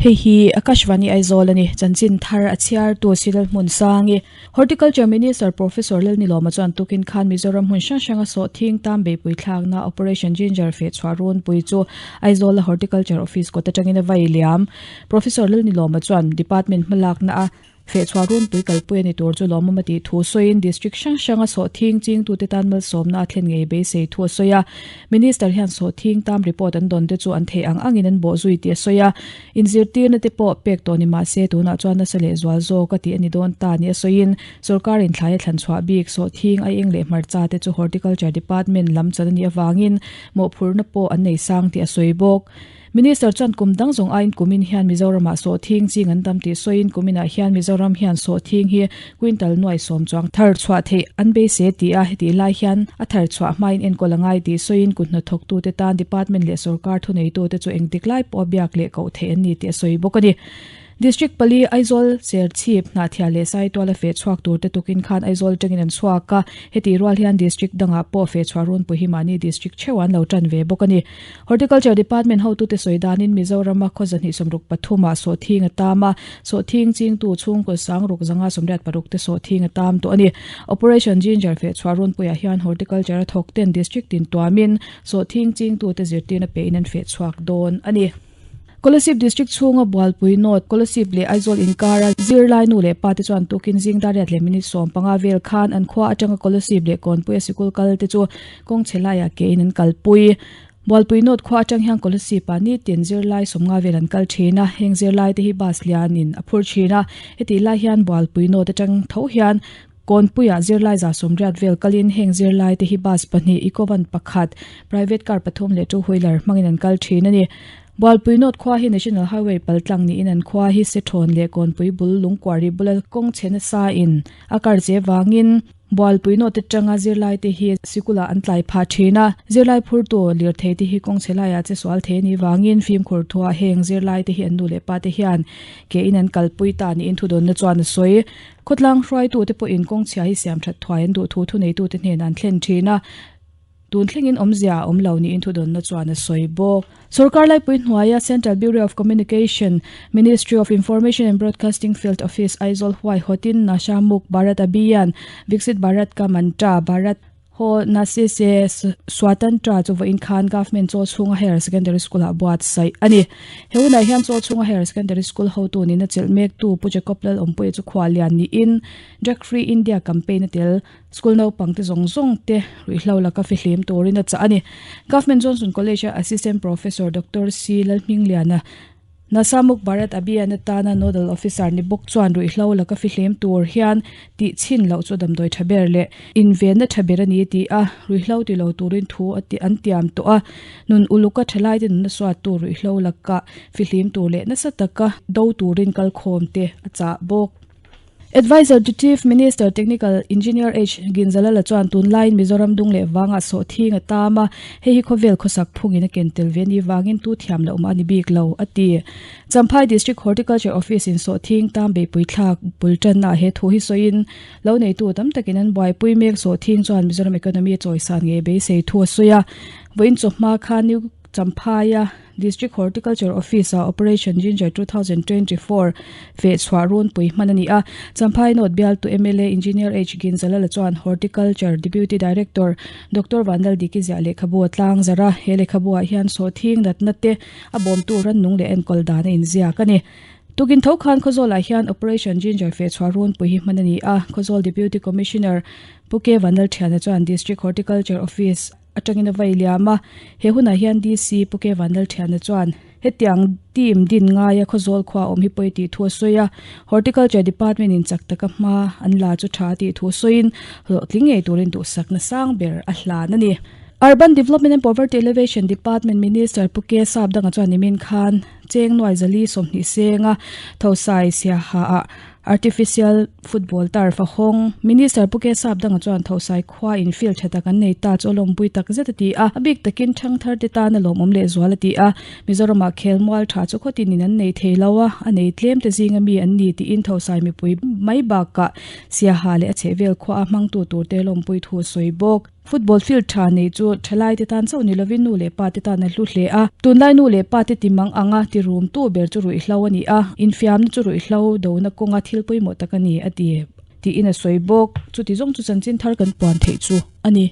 Hei hi Akashvani Aizawl a ni. Chanchin thar a chhiartu Silal Hmunsangi. Horticulture Minister Professor Lalnilawma chuan tukin khan Mizoram hmun hrang hranga sawhthing tam beihpui thlakna Operation Ginger feh chhuah runpui chu Aizawla Horticulture Office kawt atangin a vai liam. Professor Lalnilawma chuan Department hmalakna a Feh chhuah runpui kalpui a ni tur chu lawmawm a tih thu sawiin District hrang hranga sawhthing chingtute tan malsawmna a thlen ngei beisei thu a sawi a. Minister hian sawhthing tam report an dawn te chu an theih ang angin an bawh zui tih a sawi a. Inzirtirna te pawh pek tawh ni mah se tunah chuan nasa leh zual zawk a tih a ni dawn ta ni a sawiin sawrkar inthlai a thlan chhuah bik sawhthing aieng leh hmarcha te chu Horticulture Department lam chan a nih avangin mawhphurhna pawh an nei sang tih a sawi bawk. Minister chuan kum dang zawng aiin kumin hian Mizoramah sawhthing ching an tam tih sawiin kuminah hian Mizoram hian sawhthing hi quintal nuai sawm chuang thar chhuah theih an beisei ti a, hetih lai hian a thar chhuah hmain enkawl a ngai tih sawiin kut hnathawktute tan department leh sorkar thuneitute chu engtik lai pawh a biak leh koh theih an ni tih a sawi bawk a ni. District pali Aizawl, Serchhip, Hnahthial leh Saituala feh chhuak tur te tukin khan Aizawl atangin an chhuak a, hetih rual hian District dangah pawh feh chhuah runpui hi mahni District theuh an lo tan ve bawk a ni. Horticulture Department hotute sawi danin Mizorama khaw 263 ah sawhthing a tam a, sawhthing chingtu chhungkaw sangruk 186 te sawhthing a tam tawh a ni. Operation Ginger feh chhuah runpuiah hian Horticulture a thawk ten District tin tuamin sawhthing chingtute zirtirna pehin an feh chhuak dawn a ni. Kolasib District chhunga Bualpui North, Kolasib leh Aizawl inkara zirlai nu leh pa te chuan tukin zing dariat leh minute 15 vel khan an khua atanga Kolasib leh Kawnpuia sikul kal te chu kawng chhe laiah ke in an kalpui. Bualpui North khua atang hian Kolasib ah nitin zirlai 50 vel an kal thin a, heng zirlai te hi bus lianin a phur thin a, hetih lai hian Bualpui North atang tho hian Kawnpuiah zirlai 80 vel kalin heng zirlai te hi bus pahnih, eco van pakhat, private car pathum leh two wheeler hmangin an kal thin a ni. Bualpui North khua hi National Highway paltlang niin an khua hi Sethawn leh Kawnpui bul Lungkuari bula kawng chhe nasa in a kar che vangin Bualpui North atanga zirlai te hi sikulah an tlai phah thin a. Zirlai phurtu lirthei te hi kawng chhe laiah che sual thei a nih vangin fimkhur thuah heng zirlai te hi an nu leh pa te hian ke in an kalpui ta niin thudawnna chuan a sawi. Khawtlang hruaitute pawhin kawngchhia hi siam that thuai an duh thu thuneitute hnenah an thlen thin a, tun thlengin awmzia a awm lo niin thudawnna chuan a sawi bawk. Sorkar laipui hnuaia Central Bureau of Communication, Ministry of Information and Broadcasting Field Office, Aizawl huaihawtin Nasha Muk Bharat Abhiyan, Viksit Bharat Ka Mantra, Bharat Haw Nasi se Swatantra chu vawiin khan Government Chaw chhunga Higher Secondary School ah buatsaih a ni. He hunah hian Chaw chhunga Higher Secondary School hotu nihna chelh mektu Pu Jacob Lalawmpuia chu khuah lian niin Drug Free India campaign a tel school naupang te zawng zawng te ruihhlo laka fihlim turin a chah a ni. Government Johnson College a Assistant Professor Doctor C Lalhmingliana Nasamuk Bharat Abhiyan atana Nodal Officer ni bawk chuan ruihhlo laka fihlim tur hian tih chhin loh chu damdawi tha ber leh invenna tha ber a ni ti a, ruihhlo ti lo turin thu a ti an tiam tawh a. Nun uluka thalaite nuna suattu ruihhlo laka fihlim tur leh nasa taka do turin kalkhawm te a chah bawk. Adviser to Chief Minister Technical Engineer H. Ginzalala chuan tunlaiin Mizoram dung leh vangah sawhthing a tam a, hei hi khawvel khawsak phungin a ken tel ve ni vangin tu thiam loh mah a ni bik lo, a ti. Champhai District Horticulture Office in sawhthing tam beihpui thlak bul tanna he thu hi sawiin lo neitu tam takin an buaipui mek sawhthing chuan Mizoram economy a chawisan ngei beisei thu a sawi a. Vawiin chawhma khan New Champhaia District Horticulture Office-a Operation Ginger 2024 feh chhuah runpui hman a ni a. Champhai North bialtu mla Engineer H. Ginzalala chuan Horticulture Deputy Director Doctor Vanlaldiki ziah lehkhabu a tlang zarh a. He lehkhabu-ah hian sawhthing natna te a bawmtu rannung leh enkawl dan a inziak a ni. Tukin tho khan Khawzawlah hian Operation Ginger feh chhuah runpui hi hman a ni a. Khawzawl Deputy Commissioner Pu K. Vanlalthiana chuan District Horticulture Office atangin a vai liam a, he hunah hian DC Pu K Vanlalthiana chuan hetiang team din ngaia Khawzawl khua awm hi pawi tih thu a sawi a, Horticulture Department in chak taka hma an la chu tha tih thu sawiin hlawhtling ngei turin duhsakna sang ber a hlan a ni. Urban Development and Poverty Alleviation Department Minister Pu K Sapdanga chuan nimin khan cheng nuai zali 20 senga thosai siaha ah Artificial football turf a hawng. Minister Pu K Sapdanga chuan Thosai khua in field tha tak an nei ta chu a lawmpui tak zet a ti a, a bik takin thangthar te tan a lawmawm lehzual a ti a. Mizoramah khelmual tha chu khawtin in an nei thei lo a, a nei tlem te zinga mi an ni tiin Thosai mipui mai bakah Siaha leh a chhehvel khua a hmangtu turte lawmpui thu a sawi bawk. Football field tha nei chu thalai te tan chauh ni lovin nu leh pa te tan a hlu hle a. Tunlai nu leh pa te ti mang anga ti rum tu ber chu ruihhlo a ni a, infiamna chu ruihhlo dona kawnga thil pawimawh tak a ni a ti tiin a sawi bawk. Chuti zawng chu chanchin thar kan puan theih chu a ni.